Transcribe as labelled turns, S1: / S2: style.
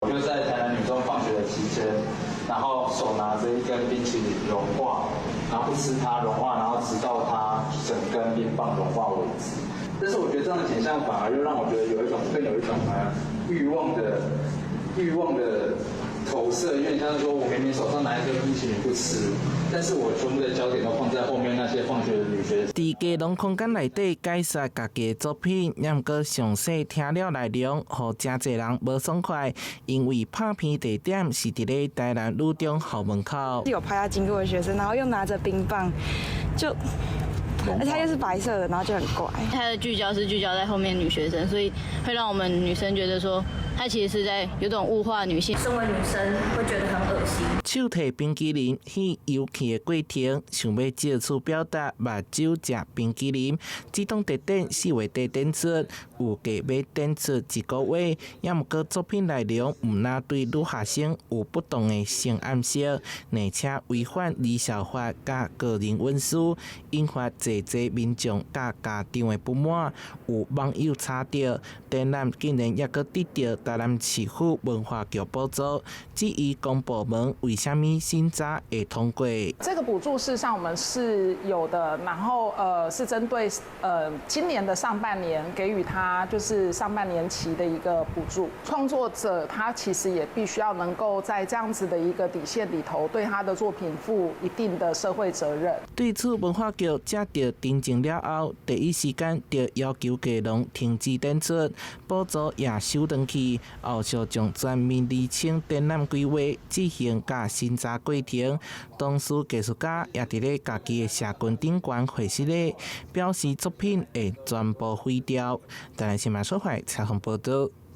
S1: 我就在台南女中放學的期間，然後手拿着一根冰淇淋融化，然後不吃它融化，然後直到它整根冰棒融化為止。但是我覺得這樣的景象反而又讓我覺得有一種更有一種慾望的投射，因為像是說我明明手上拿一根冰淇淋不吃，但是我全部的焦點都放在後面那些放學的女學生。
S2: 佇基隆空間內底解說家己的作品，也毋過詳細聽了內容，予誠濟人無爽快，因為拍片地點是佇咧台南女中校門口。
S3: 有拍到經過的學生，然後又拿着冰棒，就而且它又是白色的，然後就很怪。
S4: 他的聚焦是聚焦在後面女學生，所以會讓我們女生覺得說，他其實是在有種物化女性。
S5: 身為女生會覺得很噁心。
S2: 手提冰淇淋去遊去的過程，想欲藉此表達目睭食冰淇淋。這檔特展4月底展出，預計欲展出一個月。也毋過作品內容毋但對女學生有不當的性暗示，而且違反兒少法佮個人隱私，引發濟濟民眾佮家長的不滿。有網友查著，展覽竟然猶閣得著台南市府文化局補助，質疑公部門為啥物審查會通過？
S6: 這個補助事實上我們是有的，然後是針對今年的上半年給予他就是上半年期的一個補助。創作者他其實也必須要能夠在這樣子的一個底線裡頭，對他的作品負一定的社會責任。
S2: 對此，文化局接到陳情了後，第一時間就要求基隆停止展出，補助也收轉去，後續將全面釐清展覽規劃、執行佮審查過程。同時，藝術家也佇咧家己的社群頂懸回信咧，表示作品會全部毀掉。台南新聞所採訪報導。